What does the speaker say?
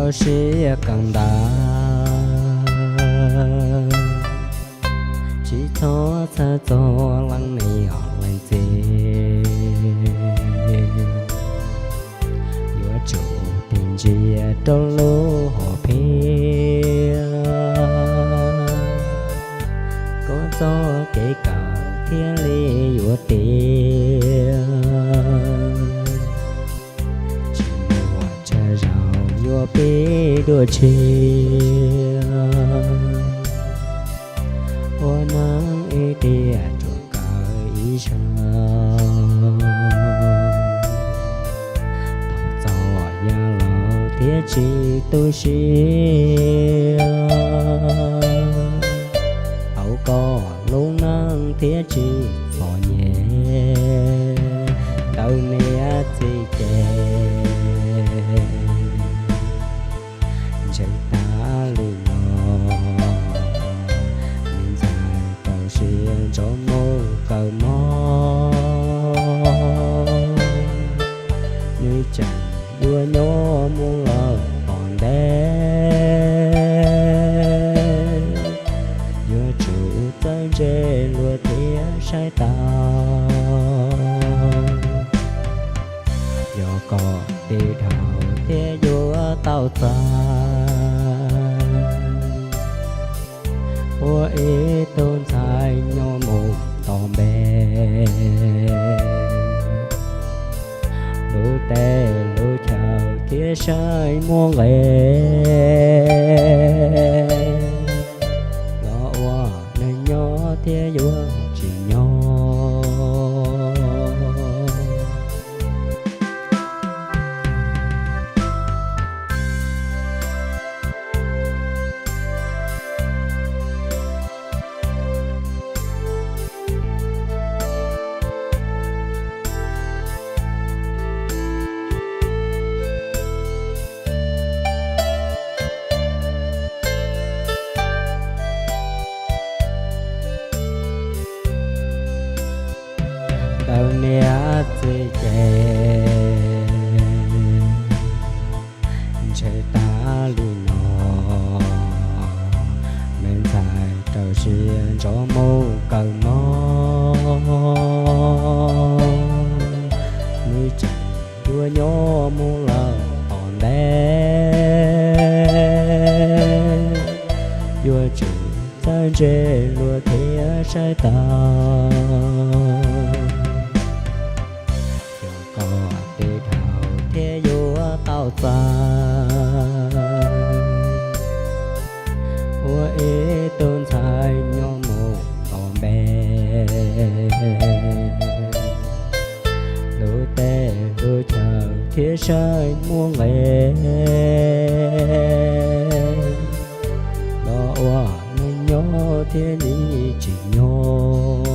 Koj siab kawm ntawv, tsis txhob txhawj txog leej niam leej txiv, yuav tsum tig ntsia rau lub hom phiaj. Koj txoj kev kawm thiaj li yuav tiav, tsis muaj tsawg zaus yuav pib dua tshiab. Ua neej ib tiam tsuas kawm ib zaug, thaum txog yav laus thiaj tsis tu siab, hauv koj lub neej thiaj tsis txom nyem. Ntawm niam txiv ces ntshe tas li no, me ntxhais rau siab ntsoov mus kawm mob, nws tseem yuav nyob mus lawm tom ntej. Yuav tsum txawj ntse luag thiab saib taus, yog kom tig dhau thiab yuav tau txais ua ib tug ntxhais nyob mus tom npe. Lub teb lub chaw thiab saib muaj nqis, los ua neeg nyob thiab yuav tsis nyob. Ntawm niam txiv ces ntshe tas li no, me ntxhais rau siab ntsoov mus kawm mob, nws tseem yuav nyob mus lawm tom ntej. Yuav tsum txawj ntse luag thiab saib taus, yog kom tig dhau thiab yuav tau txais ua ib tug ntxhais nyob mus tom npe. Lub teb lub chaw thiab saib muaj nqis, los ua neeg nyob thiab yuav tsis nyob.